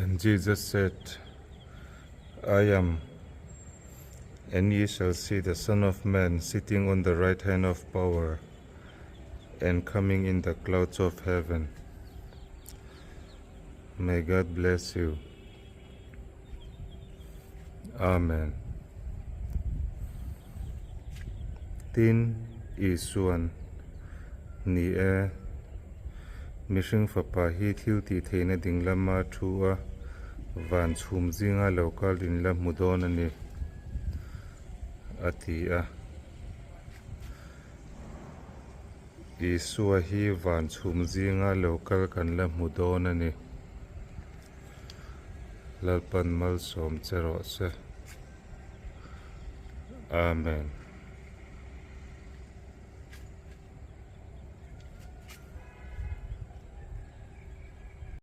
And Jesus said, I am, and ye shall see the Son of Man sitting on the right hand of power and coming in the clouds of heaven. May God bless you. Amen. Tin, Isuan, Ni e, mihring fapa hi thil tih theihna ding lama thu a van chhum zinga lo kal in la hmu dawn a ni, a ti a. Isua hi van chhum zinga lo kal kan la hmu dawn a ni. Lalpan malsawm che rawh se. Amen.